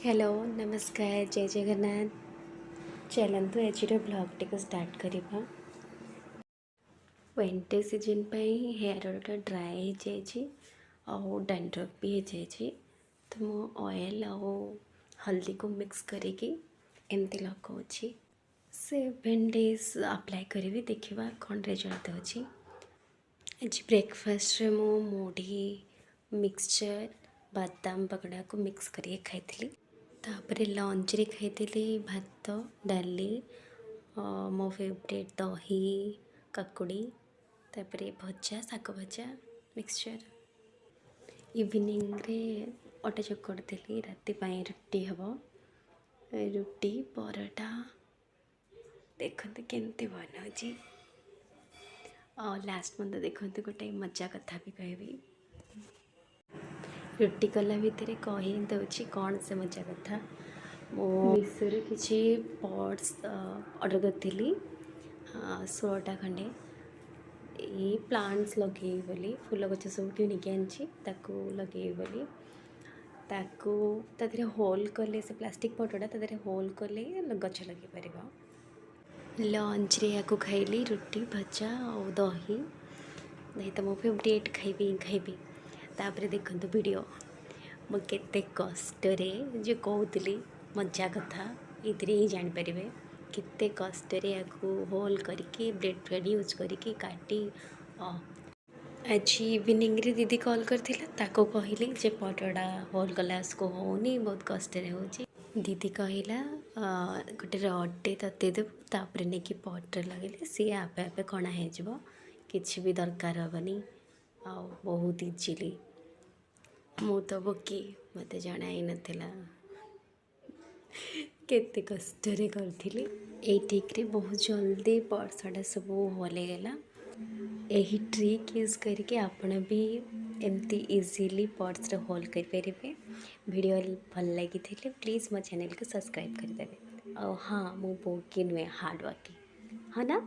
Hello, ନମସ୍କାର, ଜୟ ଜଗନ୍ନାଥ। ଚାଲନ୍ତୁ, ଆଜିର ବ୍ଲଗ୍ଟିକୁ ଷ୍ଟାର୍ଟ କରିବା। ୱିଣ୍ଟର ସିଜନ୍ ପାଇଁ ହେୟାର୍ ଅଏଲ୍ଟା ଡ୍ରାଏ ହେଇଯାଇଛି ଆଉ ଡାଣ୍ଡ୍ରଫ୍ ବି ହେଇଯାଇଛି। ତ ମୁଁ ଅଏଲ୍ ଆଉ ହଳଦୀକୁ ମିକ୍ସ କରିକି ଏମିତି ଲଗାଉଛି। 7 ଡେଜ୍ ଆପ୍ଲାଏ କରିବି, ଦେଖିବା କ'ଣ ରେଜଲ୍ଟ ଦେଉଛି। ଆଜି ବ୍ରେକଫାଷ୍ଟରେ ମୁଁ ମୁଢ଼ି, ମିକ୍ସଚର୍, ବାଦାମ ବଗଡ଼ାକୁ ମିକ୍ସ କରିକି ଖାଇଥିଲି। ତାପରେ ଲଞ୍ଚରେ ଖାଇଥିଲି ଭାତ, ଡାଲି, ମୋ ଫେଭରେଟ୍ ଦହି କାକୁଡ଼ି, ତାପରେ ଭଜା, ଶାଗ ଭଜା, ମିକ୍ସଚର୍। ଇଭିନିଂରେ ଅଟା ଚକଟିଥିଲି, ରାତି ପାଇଁ ରୁଟି ହେବ, ରୁଟି ପରଟା। ଦେଖନ୍ତୁ କେମିତି ବନାଉଛି। ଆଉ ଲାଷ୍ଟ ମଧ୍ୟ ଦେଖନ୍ତୁ, ଗୋଟେ ମଜା କଥା ବି କହିବି। ରୁଟି କଲା ଭିତରେ କହି ଦେଉଛି କ'ଣ ସେ ମଜା କଥା। ମୁଁ ମିଶୋରୁ କିଛି ପଟ୍ସ ଅର୍ଡ଼ର କରିଥିଲି, 16ଟା ଖଣ୍ଡେ। ଏଇ ପ୍ଲାଣ୍ଟସ୍ ଲଗେଇବି ବୋଲି, ଫୁଲ ଗଛ ସବୁ କିଣିକି ଆଣିଛି, ତାକୁ ଲଗେଇବି ବୋଲି। ତାକୁ ତା ଦେହରେ ହୋଲ୍ କଲେ, ସେ ପ୍ଲାଷ୍ଟିକ୍ ପଟଟା ତା ଦେହରେ ହୋଲ୍ କଲେ ଗଛ ଲଗେଇ ପାରିବ। ଲଞ୍ଚରେ ୟାକୁ ଖାଇଲି, ରୁଟି, ଭଜା ଆଉ ଦହି। ଦହି ତ ମୋ ଫେଭରେଟ୍, ଖାଇବି ହିଁ ଖାଇବି। ତାପରେ ଦେଖନ୍ତୁ ଭିଡ଼ିଓ, ମୁଁ କେତେ କଷ୍ଟରେ, ଯେଉଁ କହୁଥିଲି ମଜା କଥା, ଏଥିରେ ହିଁ ଜାଣିପାରିବେ କେତେ କଷ୍ଟରେ ୟାକୁ ହୋଲ୍ କରିକି, ବ୍ଲେଡ଼୍ ଫ୍ଲେଡ଼୍ ୟୁଜ୍ କରିକି କାଟି। ଆଜି ଇଭିନିଂରେ ଦିଦି କଲ୍ କରିଥିଲା। ତାକୁ କହିଲି ଯେ ପଟଟା ହୋଲ୍ କଲା ଆସକୁ ହେଉନି, ବହୁତ କଷ୍ଟରେ ହେଉଛି। ଦିଦି କହିଲା, ଗୋଟେ ରଡ଼୍ଟେ ତତେଇ ଦେବୁ, ତାପରେ ନେଇକି ପଟ୍ରେ ଲଗେଇଲେ ସିଏ ଆପେ ଆପେ କଣା ହେଇଯିବ, କିଛି ବି ଦରକାର ହେବନି ଆଉ ବହୁତ ଇଜିଲି। ମୁଁ ତ ବୋକି, ମୋତେ ଜଣା ହିଁ ନଥିଲା କେତେ କଷ୍ଟରେ କରିଥିଲି। ଏଇ ଟ୍ରିକ୍ରେ ବହୁତ ଜଲ୍ଦି ପଟ୍ସଟା ସବୁ ହୋଲ୍ ହେଇଗଲା। ଏହି ଟ୍ରିକ୍ ୟୁଜ୍ କରିକି ଆପଣ ବି ଏମିତି ଇଜିଲି ପଟ୍ସରେ ହୋଲ୍ କରିପାରିବେ। ଭିଡ଼ିଓ ଭଲ ଲାଗିଥିଲେ ପ୍ଲିଜ୍ ମୋ ଚ୍ୟାନେଲକୁ ସବସ୍କ୍ରାଇବ୍ କରିଦେବେ। ଆଉ ହଁ, ମୁଁ ବୋକି ନୁହେଁ, ହାର୍ଡ଼ ୱାର୍କିଂ, ହଁ ନା?